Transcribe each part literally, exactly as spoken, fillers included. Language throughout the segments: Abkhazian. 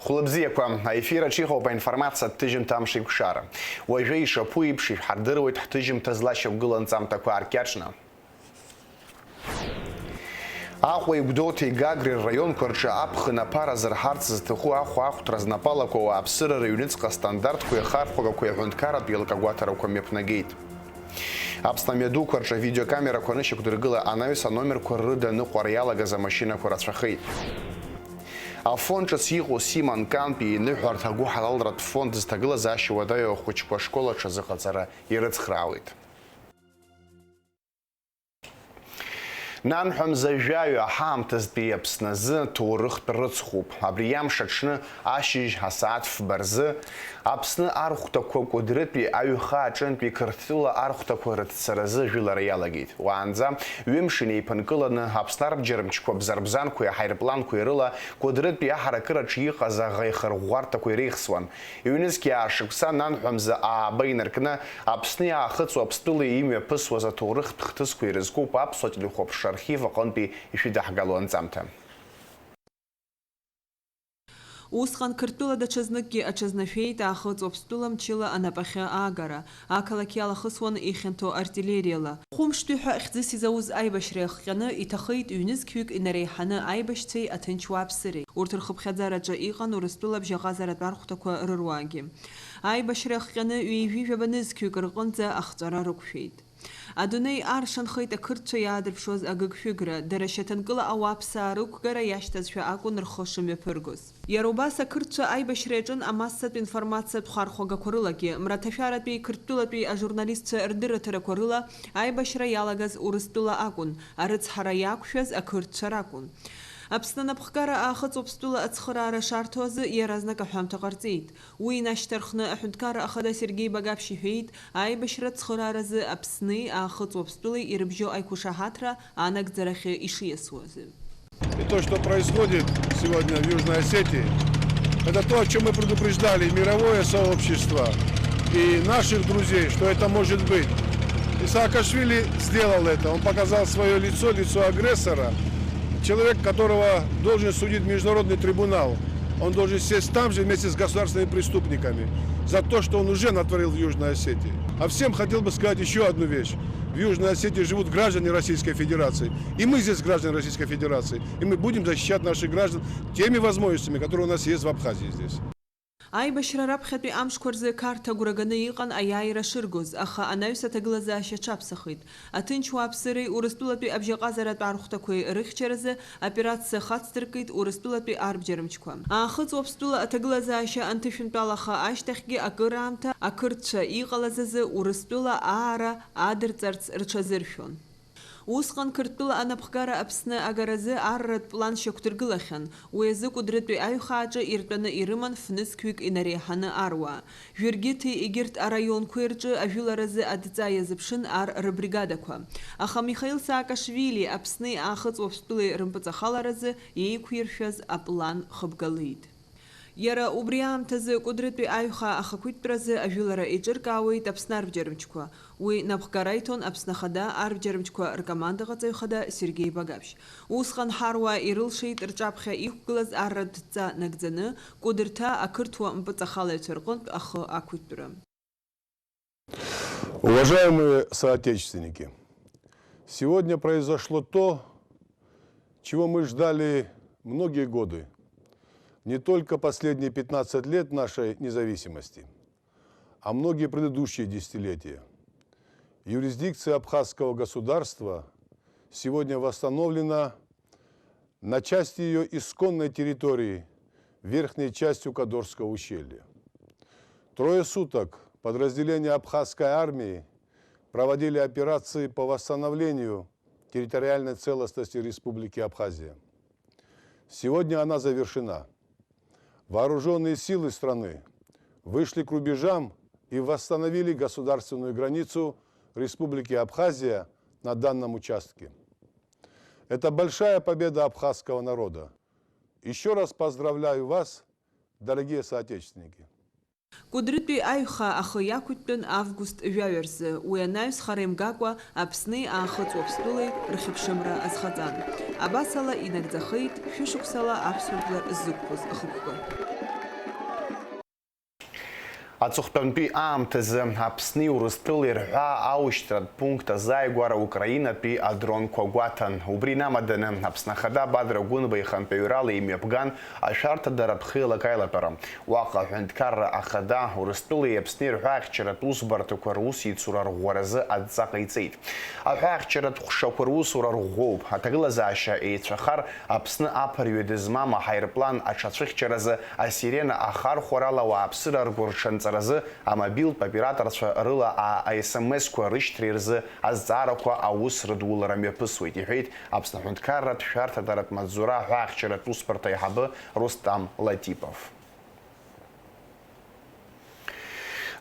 Хәлыбзиақәа, аефир аҿы иҟоуп аинформациатә ҭыжьымҭа Амшеиқәшара. Уажәы ишаԥу еиԥш ишәҳардыруеит ҳҭыжьымҭа злашьақәгылоу анҵамҭақәа ааркьаҿны. Аҟәеи Гәдоуҭеи Гагреи рраионқәа рҿы аԥхын аԥара зырҳарц зҭаху ахәа ахәҭра знапалақәоу ауааԥсыра рыҩныҵҟа астандартқәеи ахархәагақәеи аҳәынҭқарратә еилакы агәаҭарақәа мҩаԥнагеит. Аԥсны амҩадуқәа рҿы авидеокамерақәа анышьақәдыргыла анаҩс аномерқәа рыда аныҟәара иалагаз амашьынақәа рацәахеит. Афон ҿыц иҟоу Сима Нкантәи иныҳәарҭа агәыҳалалратә фонд зҭагылазаашьа уадаҩу ахәыҷқәа ашкол аҿы азыҟаҵара ирыцхраауеит. Нанҳәа мза жәаҩа ҳаамҭазтәи Аԥсны азы ҭоурыхтә рыцхәуп. Абри амш аҽны ашьыжь асааҭ фба рзы Аԥсны архәҭақәа Кәыдрытәи аҩхаа аҿынтәи Қырҭтәыла архәҭақәа рыҭцаразы ажәылара иалагеит. Уаанӡа ҩымш инеиԥынкыланы Аԥсны арбџьармчқәа бзарбзанқәеи аҳаирпланқәеи рыла Кәыдрытәи аҳаракыраҿы иҟаз аӷа ихырӷәӷәарҭақәа иреихсуан. Ҩнызқьи ааба шықәса нанҳәа мза ааба инаркны Аԥсны иаахыҵуа Аԥстәыла имҩаԥысуаз аҭоурыхтә хҭысқәа ирызкуп аԥсуа телехәаԥшра архив аҟынтәи ишәыдаҳгало анҵамҭа. Усҟан Қырҭтәыла даҽазныкгьы аҽазнашәеит Аахыҵ Уаԥстәыла мчыла анапахьы аагара, ақалақь иалахысуан ихьанҭоу артиллериала. Хәымштәи ҳәа хьӡыс изауз аибашьра иахҟьаны иҭахеит ҩнызқьҩык инареиҳаны аибашьцәеи аҭынч уааԥсыреи. Урҭ рхыԥхьаӡараҿы иҟан Урыстәыла абжьаҟазаратә архәҭақәа рыруаагьы. Аибашьра иахҟьаны ҩажәи жәаба нызқьҩык рҟынӡа ахҵәара рықәшәеит. Адунеи аршанхеит ақырҭцәа иаадырԥшуаз агыгшәыгра, дара шьаҭанкыла ауааԥсаа рықәгара иашьҭазшәа акәын рхы шымҩаԥыргоз. Иара убас ақырҭцәа аибашьра иаҿын амассатә информациатә хархәагақәа рылагьы, мраҭашәаратәи Қырҭтәылатәи ажурналистцәа рдырраҭарақәа рыла аибашьра иалагаз Урыстәыла акәын, арыцҳара иақәшәаз ақырҭцәа ракәын. Аԥсны анапхгара Аахыҵ Уаԥстәыла ацхыраара шарҭо азы иаразнак аҳәамҭа ҟарҵеит. Уи инашьҭарххны аҳәынҭқарра ахада Сергеи Багаԥшь иҳәеит, аибашьра ацхырааразы Аԥсни Аахыҵ Уаԥстәылеи ирыбжьоу аиқәшаҳаҭра анагӡарахьы ишиасуазы. И то, что происходит сегодня в Южной Осетии, это то, о чем мы предупреждали и мировое сообщество, и наших друзей, что это может быть. И Саакашвили сделал это. Он показал свое лицо, лицо агрессора, человек, которого должен судить международный трибунал. Он должен сесть там же вместе с государственными преступниками за то, что он уже натворил в Южной Осетии. А всем хотел бы сказать еще одну вещь. В Южной Осетии живут граждане Российской Федерации. И мы здесь граждане Российской Федерации. И мы будем защищать наших граждан теми возможностями, которые у нас есть в Абхазии здесь. Аибашьра раԥхьатәи амшқәа рзы Қарҭ агәра ганы иҟан аиааира шыргоз, аха анаҩс аҭагылазаашьа аҽаԥсахит. Аҭынч уааԥсыреи Урыстәылатәи абжьаҟазаратә архәҭақәеи рыхьчаразы аоперациа хацдыркит Урыстәылатәи арбџьармчқәа. Аахыҵ Уаԥстәыла аҭагылазаашьа анҭышәынтәалаха ашьҭахьгьы акыраамҭа ақырҭцәа иҟалаз азы Урыстәыла аара адырҵарц рҽазыршәон. Усҟан Қырҭтәыла анапхгара Аԥсны агаразы арратә план шьақәдыргылахьан, уи азы Кәыдрытәи аҩхааҿы иртәаны ирыман фнызқьҩык инареиҳаны аруаа. Жәыргьыҭи егьырҭ араионқәеи рҿы ажәыларазы адҵа иазыԥшын ар рыбригадақәа. Аха Михаил Саакашвили Аԥсни Аахыҵ Уаԥстәылеи рымпыҵахаларазы еиқәиршәаз аплан хыбгалеит. Иара убри аамҭазы Кәыдрытәи аҩхаа ахақәиҭтәразы ажәылара еиҿыркаауеит Аԥсны арбџьармчқәа. Уи напхгара иҭон Аԥсны Ахада арбџьармчқәа ркомандаҟаҵаҩ хада Сергеи Багаԥшь. Усҟан ҳаруаа ирылшеит рҿаԥхьа иқәгылаз арратә дҵа нагӡаны, Кәыдырҭа ақырҭуа мпыҵахалаҩцәа рҟынтә ахы ақәиҭтәра. Уважаемые соотечественники, сегодня произошло то, чего мы ждали многие годы, не только последние пятнадцать лет нашей независимости, а многие предыдущие десятилетия. Юрисдикция абхазского государства сегодня восстановлена на части её исконной территории, верхней частью Кадорского ущелья. Трое суток подразделения Абхазской армии проводили операции по восстановлению территориальной целостности Республики Абхазия. Сегодня она завершена. Вооружённые силы страны вышли к рубежам и восстановили государственную границу Республики Абхазия на данном участке. Это большая победа абхазского народа. Ещё раз поздравляю вас, дорогие соотечественники! Кәыдрытәи аҩхаа ахы иақәиҭтәын август жәаҩа рзы, уи анаҩс хара имгакәа Аԥсни Аахыҵ Уаԥстәылеи рхьыԥшымра азхаҵан. Абасала инагӡахеит шәышықәсала аԥсуа жәлар ззықәԥоз ахықәкы. Аҵыхәтәантәи аамҭазы Аԥсни Урыстәылеи рҳәаа аушьҭратә пункт азааигәара Украинатәи адронқәа гәаҭан. Убри инамаданы, Аԥсны Ахада Бадра Гәынба ихантәаҩрала имҩаԥган ашәарҭадара аԥхеилак аилатәара. Уаҟа аҳәынҭқарра ахада Урыстәылеи Аԥсни рҳәаахьчаратә усбарҭақәа русеицура рӷәӷәаразы адҵа ҟаиҵеит. Аҳәаахьчаратә ҟәшақәа русура рӷәӷәоуп. Аҭагылазаашьа еицәахар, Аԥсны аԥырҩы дызмам аҳаирплан аҽацәыхьчаразы асирена ахархәарала ауааԥсыра ргәырҽанҵаразы амобилтә операторцәа рыла а-, а-, S M S-қәа рышьҭреи рзы азҵаарақәа аус рыдулара мҩаԥысуеит, иҳәеит Аԥсны аҳәынҭқарратә шәарҭадаратә маҵзура аҳәаахьчаратә усбарҭа аиҳабы Рустам Латипов.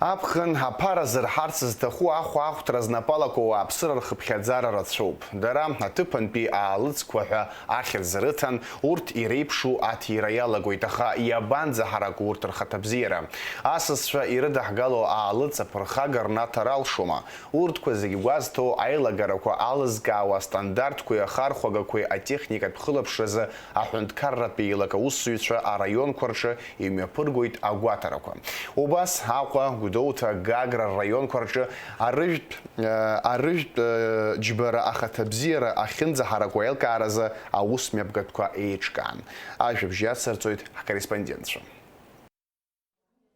Аԥхын аԥара зырҳарц зҭаху ахәаахәҭра знапалақәоу ауааԥсыра рхыԥхьаӡара рацәоуп. Дара аҭыԥантәи аалыҵқәа ҳәа ахьӡ рыҭан, урҭ иреиԥшу аҭира иалагоит, аха иабанӡаҳараку урҭ рхаҭабзиара? Асасцәа ирыдаҳгало аалыҵ аԥырхага рнаҭар алшома? Урҭқәа зегьы гәазҭо, аилагарақәа алызкаауа астандартқәеи ахархәагақәеи атехникатә хылаԥшразы аҳәынҭқарратә еилак аусзуҩцәа араионқәа рҿы имҩаԥыргоит агәаҭарақәа. Убас Аҟәа, Гәдоуҭа, Гагра рраионқәа рҿы арыжәтә, э, арыжәтә, э, џьбара ахаҭабзиара ахьынӡаҳараку аилкааразы аусмҩаԥгатәқәа еиҿкаан. Ажәабжь иацырҵоит ҳкорреспондентцәа.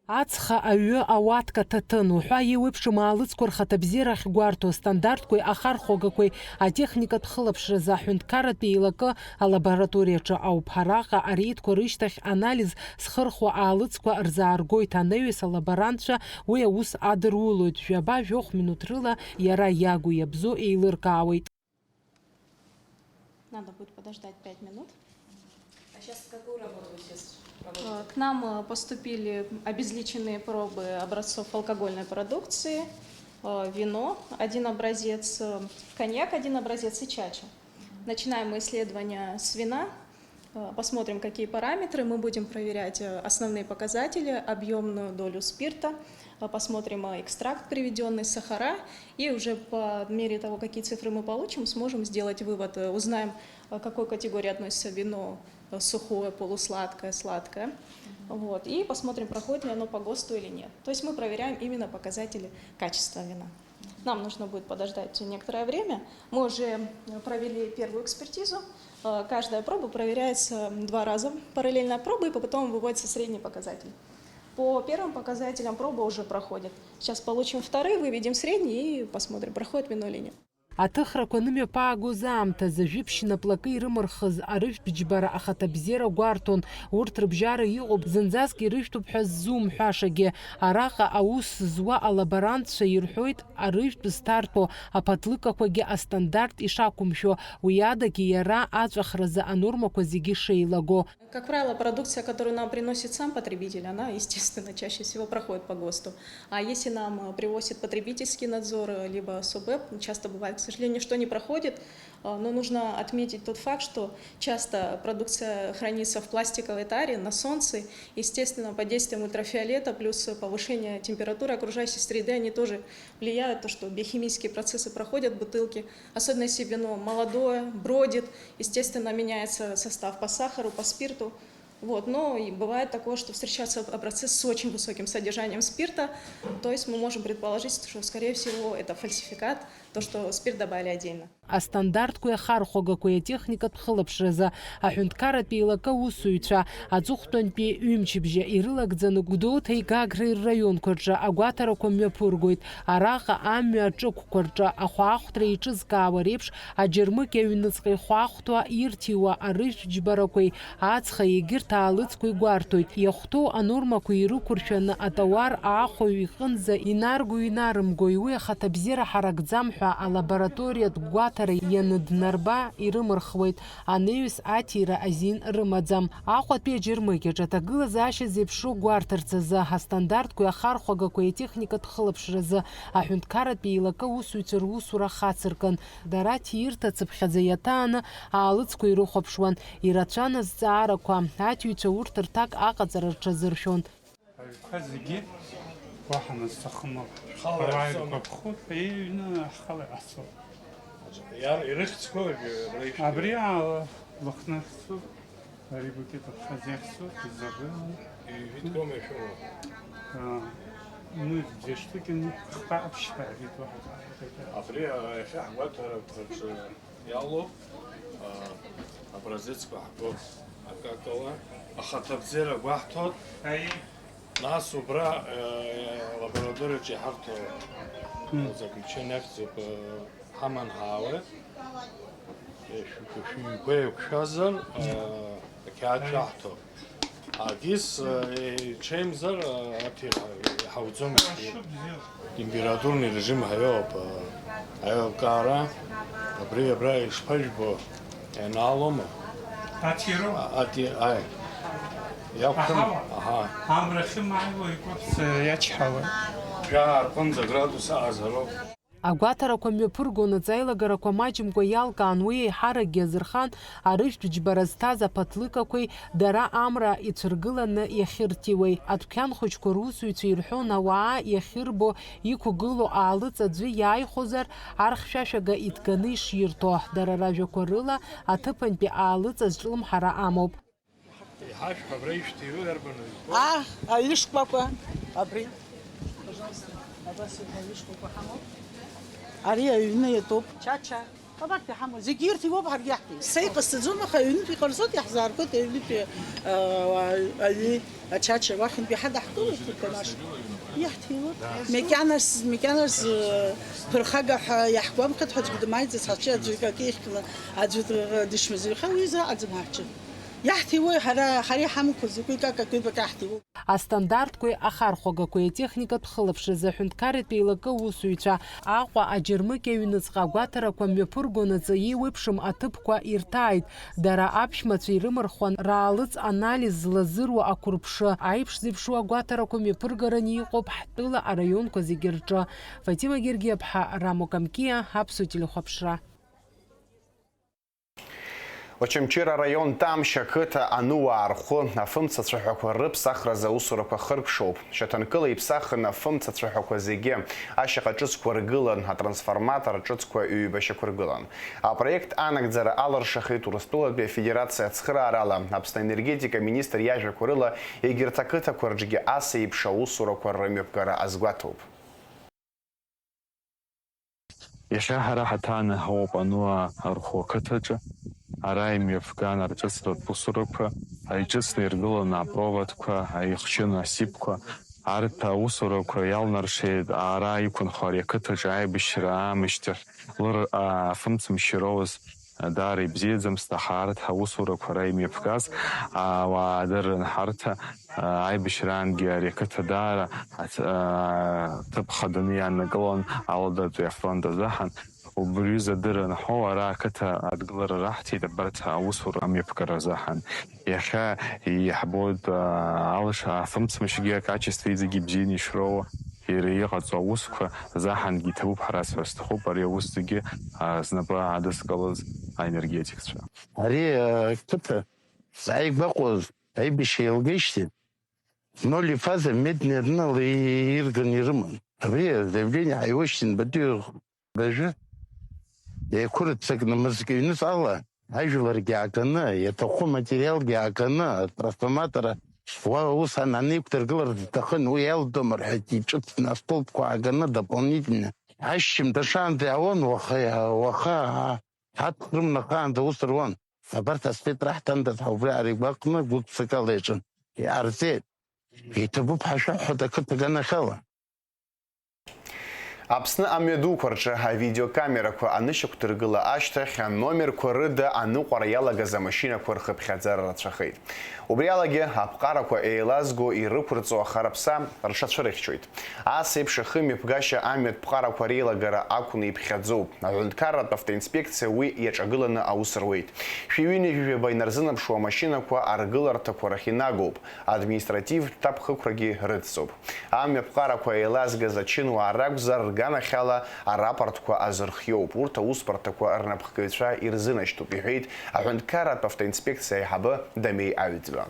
Аҵх, аҩы, ауатка, ҭаҭын уҳәа еиуеиԥшым аалыҵқәа рхаҭабзиара ахьгәарҭо, астандартқәеи ахархәагақәеи атехникатә хылаԥшразы аҳәынҭқарратә еилакы алабораториаҿы ауп. Араҟа ареидқәа рышьҭахь анализ зхырхуа аалыҵқәа рзааргоит анаҩс алаборантцәа, уи аус адырулоит, жәаба-жәохә минуҭ рыла иара иагу иабзоу еилыркаауеит. Надо будет подождать пять минут. А сейчас какую работу вы сейчас проводите? Э, к нам, э, поступили обезличенные пробы образцов алкогольной продукции, э, вино один образец, э, коньяк один образец и чача. Начинаем мы исследование с вина. Э, посмотрим, какие параметры. Мы будем проверять, э, основные показатели, объёмную долю спирта, э, посмотрим, э, экстракт приведённый, сахара. И уже по мере того, какие цифры мы получим, сможем сделать вывод, э, узнаем, э, к какой категории относится вино, э, сухое, полусладкое, сладкое. Вот. И посмотрим, проходит ли оно по ГОСТу или нет. То есть мы проверяем именно показатели качества вина. Нам нужно будет подождать некоторое время. Мы уже, э, провели первую экспертизу. Э, каждая проба проверяется два раза, параллельная проба, и по-, потом выводится средний показатель. По первым показателям проба уже проходит. Сейчас получим вторые, выведем средний и посмотрим, проходит вино или нет. Аҭыхрақәа анымҩаԥаагоз аамҭазы, жәиԥшь наплакы ирымырхыз арыжәтә џьбара ахаҭабзиара гәарҭон. Урҭ рыбжьара иҟоуп, зынӡаск ирыжәтәуп ҳәа ззумҳәашагьы. Араҟа аус зуа алаборантцәа ирҳәоит, арыжәтә зҭарҭәо аԥаҭлыкақәагьы астандарт ишақәымшәо, уи адагьы иара аҵәахразы анормақәа зегьы шеилаго. Как правило, продукция, которую нам приносит сам потребитель, она, естественно, чаще всего проходит по ГОСТу. А если нам, э, привозит потребительский надзор, э, либо СОБЭП, часто бывает, к сожалению, что не проходит, э, но нужно отметить тот факт, что часто продукция хранится в пластиковой таре, на солнце. Естественно, под действием ультрафиолета плюс повышение температуры окружающей среды, они тоже влияют, то, что биохимические процессы проходят в бутылке, особенно если вино молодое, бродит, естественно, меняется состав по сахару, по спирту. Вот. Но и бывает такое, что встречаются образцы с очень высоким содержанием спирта, то есть мы можем предположить, что, скорее всего, это фальсификат, то, что спирт добавили отдельно. Астандартқәеи ахархәагақәеи атехникатә хылаԥшразы аҳәынҭқарратә еилакы аусзуҩцәа аҵыхәтәантәи ҩымчыбжьа ирылагӡаны Гәдоуҭеи Гагреи рраионқәа рҿы агәаҭарақәа мҩаԥыргоит. Араҟа амҩа аҿықәқәа рҿы ахәаахәҭра еиҿызкаауа реиԥш, аџьармыкьа аҩныҵҟа ихәаахәҭуа, ирҭиуа арыжәтә џьбарақәеи аҵхи егьырҭ аалыҵқәеи гәарҭоит. Иахәҭоу анормақәа ирықәыршәаны атауар аахәаҩ иҟынӡа инарго-инарымгои, уи ахаҭабзиара ҳаракӡам ҳәа алабораториатә гәаҭара ианаднарба, ирымырхуеит. Анаҩс аҭира азин рымаӡам. Аҟәатәи аџьармыкьаҿ аҭагылазаашьа зеиԥшроу гәарҭарц азы астандартқәеи ахархәагақәеи атехникатә хылаԥшразы аҳәынҭқарратә еилакы аусзуҩцәа русура хацыркын. Дара ҭиирҭа цыԥхьаӡа иаҭааны аалыҵқәа ирыхәаԥшуан, ирацәан азҵаарақәа, аҭиҩцәа урҭ рҭак аҟаҵара рҽазыршәон. Аҩқәа зегьы уаҳа назҭахым ауп. Ҳхала иаҳзоума? Ҳгәаԥхоит, еиҩны ҳхала иаҳцоит. Иар-, ирыхьӡқәоу абри, абра ишәҭ-, абри ала Лыхны ахьцо, ари Букет Абхазиа ахьцо, изабы. Ижәытәқәоума ишәымоу? Аа. Ну, две штуки, ну, хԥа аԥшьба, абри, а, иахьа ҳгәаҭарақәа рҿы иалоуп, а, образецқәа ҳгәы акакала, ахаҭабзиара гәаҳҭоит. Аи. Нас убра, э, лабораториаҿы иҳарҭо Мм. заключение ахьӡуп, э, ҳаман ҳаауеит. Э, шәгәы-, шәгәы еиқәшәазар, э, ақьаад шәаҳҭо. Агьыс, э, ҽеимзар, э, арҭ иҳа-, иҳауӡомызт. Температурный режим ҳаиоуп, э, аилкаара. Абри абра ишԥажәбо, ианаалома? Аҭироу? А, ати-, аи. Иақәшәом? Аҳауа? Аҳа. Амра ахьымааиуа икәаԥ-, э, иачҳауеит. Жәаа рҟынӡа градус аҟазароуп. Агәаҭарақәа мҩаԥырго наӡа аилагарақәа маҷымкәа иалкаан, уи еиҳаракгьы азырхан арыжәтә џьбара зҭаз аԥаҭлыкақәеи дара амра ицәыргыланы иахьырҭиуеи. Адәқьан хәыҷқәа русуҩцәа ирҳәон ауаа иахьырбо иқәгылоу аалыҵ аӡәы иааихәозар, архьшәашәага иҭганы иширҭо. Дара ражәақәа рыла, аҭыԥантәи аалыҵ азҿлымҳара амоуп. Иҳашәҳәа, абра ишәҭиуеи, арбану? А, аҩышкәакәа, абри. Абас иҟоу аҩышкәакәа ҳамоуп. Ари аҩны иатәуп. Чача. Абарҭ иҳамоу. Зегьы ирҭиуоуп, ҳаргьы иаҳҭиуеит. Са иҟасҵаӡом, аха аҩнытә иҟарҵоит, иаҳзааргоит аҩнытәи, а, аҩы, ачача. Уахьынтәи ҳадаҳкылоит, иканашь. Иаҳҭиуеит. Макьанарс, макьанарс, э, ԥырхага ҳәа иаҳгәамԥхеит ҳәа аӡәгьы дмааиӡац, ҳаҽы аӡәы акы ихьны, аӡәы дышмазаҩха, уи изы аӡым ҳаҽы. Иаҳҭиуеи ҳара, ҳара иҳамақәа закәи какакҩбак иаҳҭиуоу? Астандартқәеи ахархәагақәеи атехникатә хылаԥшразы аҳәынҭқарратә еилакы аусзуҩцәа Аҟәа аџьармыкьа аҩныҵҟа агәаҭарақәа мҩаԥыргонаҵы еиуеиԥшым аҭыԥқәа ирҭааит. Дара аԥшәмацәа ирымырхуан раалыҵ анализ злазыруа ақәырԥшы. Аиԥш зеиԥшу агәаҭарақәа мҩаԥыргараны иҟоуп ҳтәыла араионқәа зегьы рҿы. Фатима Гергиаԥҳа, Рамо Камкиа, Аԥсуа телехәаԥшра. Очамчыра араион Тамшь ақыҭа ануаа рхәы афымца цәаҳәақәа рыԥсахразы аусурақәа хыркәшоуп. Шьаҭанкыла иԥсахын афымца цәаҳәақәа зегьы, ашьаҟа ҿыцқәа ргылан, атрансформатор ҿыцқәа ҩбашьақәа ргылан. Апроект анагӡара алыршахеит Урыстәылатәи Афедерациа ацхыраарала. Аԥсны аенергетика министр иажәақәа рыла, егьырҭ ақыҭақәа рҿгьы ас еиԥш аусурақәа рымҩаԥгара азгәаҭоуп. Иахьа ҳара ҳаҭааны ҳауп ануаа рхәы ақыҭаҿы. Ара имҩаԥган арҿыцтәратә усурақәа, аиҿыцны иргыланы апроводқәа, аихшьын асипқәа, арҭ аусурақәа иалнаршеит ара иқәынхо ари ақыҭаҿы аибашьра аамышьҭахь лыр-, афымцамшьароуз даара ибзиаӡамызт, аха арҭ аусурақәа ара имҩаԥгаз ауаа дыррын ҳарҭ. Аибашьраангьы ари ақыҭа даара ац-, а, ҭыԥ хаданы иааннакылон Аладатәи афронт азыҳәан. Убри задырран ҳәоу ара ақыҭа адгылара раҳҭеит абарҭ аусура амҩаԥгара азыҳәан. Иахьа иаҳбоит, а, алыша афымцамшьгьы акачество иҵегьы ибзианы ишроуа, иара иҟаҵоу аусқәа заҳангьы иҭабуп ҳәа расҳәар сҭахуп, ари аус зегьы, а, знапы адыскылаз аенергетикцәа. Ари, а, ақыҭа зааигәаҟуаз аибашьра еилгеижьҭеи, ноль фаза меднернала ирганы ирыман. Абри азаявление ҳаиуашьҭын батыҩ бажәы еиқәырццакны мызкы ҩныҵҟала ажәларгьы ааганы, иаҭаху аматериалгьы ааганы, атрансформатор уа ус ан-, анеиқәдыргылар зҭахын, уи иалдома рҳәеит, иҿыцны астолбқәа ааганы дополнительно. Ашьжьымҭа шаанӡа иаауан, уаха, уаха, ҳаҭ рымнахаанӡа аус руан. Абарҭ аспециалист раҳҭандаз ҳа убри ааигәаҟны гәык-ԥсыкала иаҿын. Иаарҵеит. Иҭабуп ҳашәаҳәоит ақыҭа аганахьала. Аԥсны амҩа дуқәа рҿы авидеокамерақәа анышьақәдыргыла ашьҭахь, аномерқәа рыда аныҟәара иалагаз амашьынақәа рхыԥхьаӡара рацәахеит. Убри алагьы аԥҟарақәа еилазго ирықәырҵо ахараԥса рҽацәырыхьчоит. Ас еиԥш ахымҩаԥгашьа амҩатә ԥҟарақәа реилагара акәны иԥхьаӡоуп. Аҳәынҭқарратә автоинспекциа уи иаҿагыланы аус руеит. Шәи ҩынҩажәи жәаба инарзынаԥшуа амашьынақәа аргыларҭақәа рахь инагоуп. Административтә ҭакԥхықәрагьы рыцҵоуп. Амҩаԥҟарақәа еилазгаз ачынуаа ракәзар, рганахьала арапортқәа азырхиоуп. Урҭ аусбарҭақәа рнапхгаҩцәа ирзынашьҭуп, иҳәеит аҳәынҭқарратә автоинспекциа аиҳабы Дамеи Аҩӡба.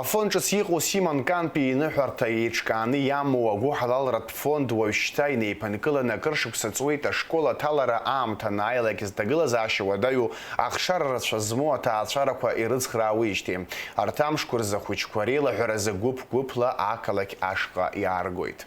Афон ҿыц иҟоу Симон Канпи иныҳәарҭа еиҿкааны иамоу агәыҳалалратә фонд уажәшьҭа инеиԥынкыланы акыр шықәса ҵуеит ашкол аҭалара аамҭа анааилак зҭагылазаашьа уадаҩу ахшара рацәа змоу аҭаацәарақәа ирыцхраауеижьҭеи. Арҭ амшқәа рзы ахәыҷқәа реилаҳәаразы гәыԥ-гәыԥла ақалақь ашҟа иааргоит.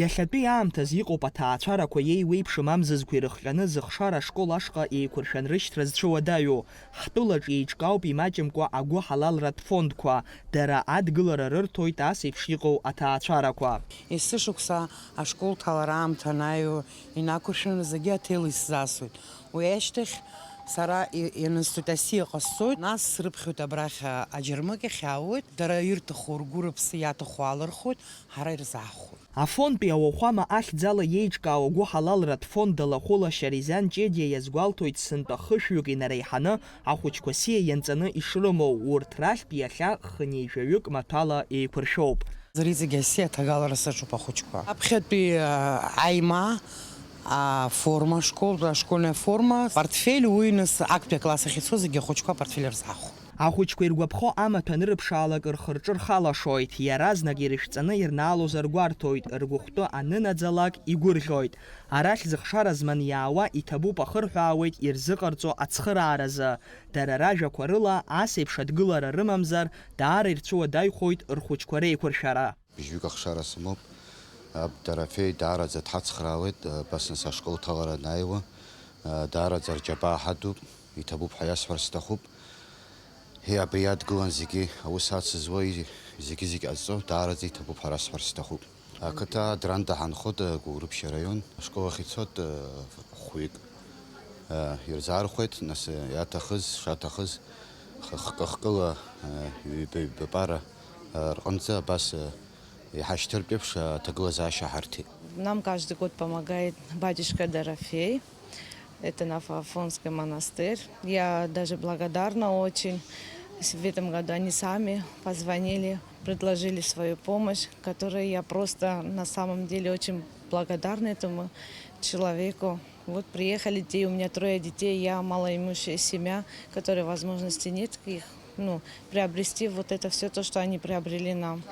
Иахьатәи аамҭазы иҟоуп аҭаацәарақәа еиуеиԥшым амзызқәа ирыхҟьаны зыхшара ашкол ашҟа еиқәыршәан рышьҭра зцәыуадаҩу. Ҳтәылаҿ еиҿкаауп имаҷымкәа агәыҳалалратә фондқәа, дара адгылара рырҭоит ас еиԥш иҟоу аҭаацәарақәа. Есышықәса ашкол ҭалара аамҭа анааиуа инақәыршәаны зегьы аҭел исзасуеит. Уи ашьҭахь сара и-, ианысҵоит асиа ҟасҵоит, нас срыԥхьоит абрахь аџьармыкьахь, иаауеит, дара ирҭаху ргәы рыԥсы иаҭаху аалырхуеит, ҳара ирзаҳхәоит. Афонтәи ауахәама ахьӡала иеиҿкаау агәыҳалалратә фонд алахәыла Шьаризан Ҷедиа иазгәалҭоит, сынтәа хышәҩык инареиҳаны ахәыҷқәа сиа ианҵаны ишрымоу, урҭ рахьтә иахьа хынҩажәаҩык маҭәала еиқәыршәоуп. Иҵегь асиа аҭагалара саҿуп ахәыҷқәа. Аԥхьатәи, а, аима, аформа, школ, ашкольная форма, портфель, уи нас актәи акласс ахь ицо зегьы ахәыҷқәа апортфель рзаҳхәоит. Ахәыҷқәа иргәаԥхо амаҭәа анырыԥшаалак рхы-рҿы рхалашоит, иаразнак ирышәҵаны ирнаалозар гәарҭоит, ргәыхәтәы анынаӡалак игәырӷьоит. Арахь зыхшара зманы иаауа иҭабуп, ахырҳәаауеит ирзыҟарҵо ацхырааразы. Дара ражәақәа рыла, ас еиԥш адгылара рымамзар, даара ирцәыуадаҩхоит рхәыҷқәа реиқәыршәара. Быжьҩык ахшара сымоуп. Аб Дорофеи даараӡа дҳацхраауеит, абас нас ашкол ҭалара анааиуа, даараӡа рџьабаа ҳадуп, иҭабуп ҳәа иасҳәар сҭахуп. Ҳи, абри иадгылан зегьы аус ацызуа, зегьы-зегь ҟазҵо, даараӡа иҭабуп ҳәа расҳәар сҭахуп. Ақыҭа Адранда ҳанхоит, Гәылрыԥшь араион, ашкол ахь ицоит, хәҩык. Ирзаархәеит, нас, иаҭахыз, шаҭахыз, х-, хкы-хкыла, ҩба-ҩба пара, рҟынӡа абас, иҳашьҭыртә еиԥш, аҭагылазаашьа ҳарҭеит. Нам каждый год помогает батюшка Дорофей. Это Нафафонский монастырь. Я даже благодарна очень. В этом году они сами позвонили, предложили свою помощь, которую я просто на самом деле очень благодарна этому человеку. Вот приехали те, у меня трое детей, я малоимущая семья, которой возможности нет их, ну, приобрести вот это всё то, что они приобрели нам.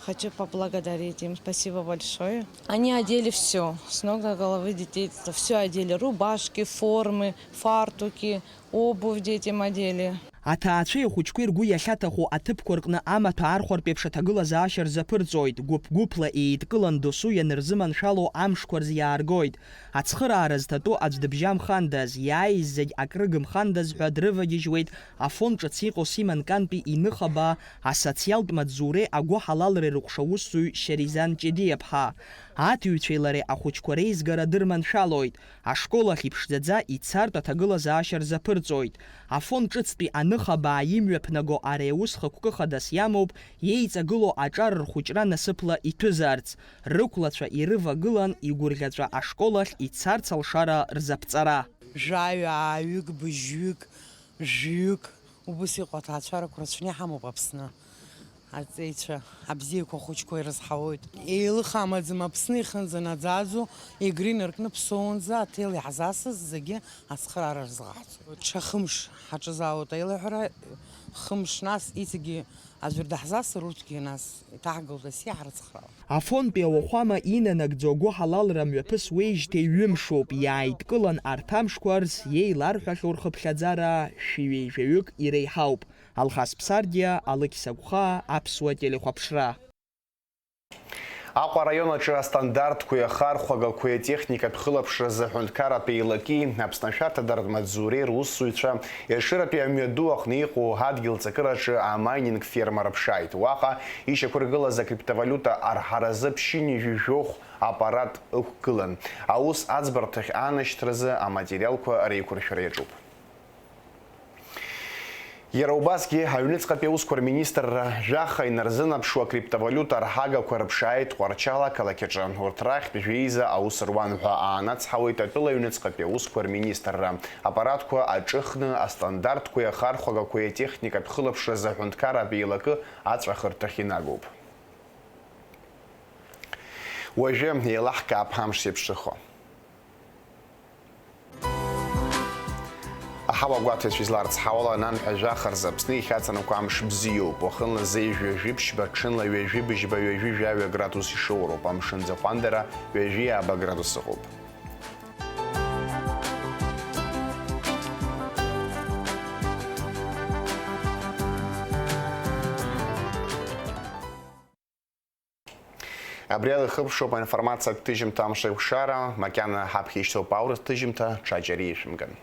Хочу поблагодарить им, спасибо большое. Они одели всё, с ног до головы детей, это всё одели, рубашки, формы, фартуки, обувь детям одели. Аҭаацәеи ахәыҷқәеи ргәы иахьаҭаху аҭыԥқәа рҟны амаҭәа архәартә еиԥш аҭагылазаашьа рзаԥырҵоит, гәыԥ-гәыԥла еидкылан досу ианырзыманшәало амшқәа рзы иааргоит. Ацхыраара зҭатәу аӡә дыбжьамхандаз, иааиз зегь акрыгымхандаз ҳәа дрывагьежьуеит Афон ҿыц иҟоу Симон Канпи иныхаба асоциалтә маҵзуреи агәыҳалалреи рыҟәша усзуҩ Шьаризан Ҷедиаԥҳа. Аҭиҩцәеи лареи ахәыҷқәа реизгара дырманшәалоит, ашкол ахь иԥшӡаӡа ицартә аҭагылазаашьа рзаԥырҵоит. Афон ҿыцтәи аныхабаа имҩаԥнаго ари аус хықәкы хадас иамоуп, иеиҵагылоу аҿар рхәыҷра насыԥла иҭәызаарц, рықәлацәа ирывагылан игәырӷьаҵәа ашкол ахь ицарц алшара рзаԥҵара. Жәаҩа, ааҩык, быжьҩык, жәҩык, убыс иҟоу аҭаацәарақәа рацәаны иҳамоуп Аԥсны. Аҵеицәа абзиақәа ахәыҷқәа ирызҳауеит. Еилых амаӡам Аԥсны ихынӡанаӡаӡо, Егры инаркны Ԥсоунӡа аҭел иаҳзасыз зегьы ацхыраара рзыҟаҳҵоит. Ҽа хымш ҳаҿызаауеит аилаҳәара, хымш нас иҵегьы аӡәыр даҳзасыр, урҭгьы нас иҭаҳгалоит асиа ҳрыцхраауа. Афонтәи ауахәама инанагӡо агәыҳалалра мҩаԥысуеижьҭеи ҩымшоуп, иааидкылан арҭ амшқәа рзы еиларҳәахьоу рхыԥхьаӡара шәи ҩеижәаҩык иреиҳауп. Алхас Ԥсардиа, Алықьса Гәхаа, Аԥсуа телехәаԥшра. Аҟәа араион аҿы астандартқәеи ахархәагақәеи атехникатә хылаԥшразы аҳәынҭқарратә еилаки Аԥсны ашәарҭадаратә маҵзуреи русзуҩцәа Ешыратәи амҩаду аҟны иҟоу адгьыл ҵакыраҿы амайнинг ферма рыԥшааит. Уаҟа ишьақәыргылаз акриптовалиута арҳаразы ԥшьынҩажәи жәохә аппарат ықәгылан. Аус аӡбарҭахь аанашьҭразы аматериалқәа реиқәыршәара иаҿуп. Иара убасгьы, аҩныҵҟатәи аусқәа рминистрра жәаха инарзынаԥшуа акриптовалиута арҳагақәа рыԥшааит Тҟәарчал ақалақь аҿы. Урҭ рахьтә жәеиза аус руан ҳәа аанацҳауеит атәыла аҩныҵҟатәи аусқәа рминистрра. Аппаратқәа аҿыхны, астандартқәеи ахархәагақәеи атехникатә хылаԥшразы аҳәынҭқарратә еилакы аҵәахырҭахь инагоуп. Уажәы еилаҳкаап амш зеиԥшрахо. Ҳауа гәаҭаҩцәа изларцҳауала, ананҳәа жәаха рзы Аԥсны ихьаҵанакуа амш бзиоуп. Уахынла зеижә ҩажәи ԥшьба, ҽынла ҩажәи быжьба, ҩажәи жәаҩа градус ишоуроуп. Амшын ӡахәандара ҩажәи ааба градус ыҟоуп. Абри ала ихыԥшоуп аинформациатә ҭыжьымҭа амш еиқәшара, макьана ҳаԥхьа ишьҭоуп аурыс ҭыжьымҭа, ҽаџьара ишәымган.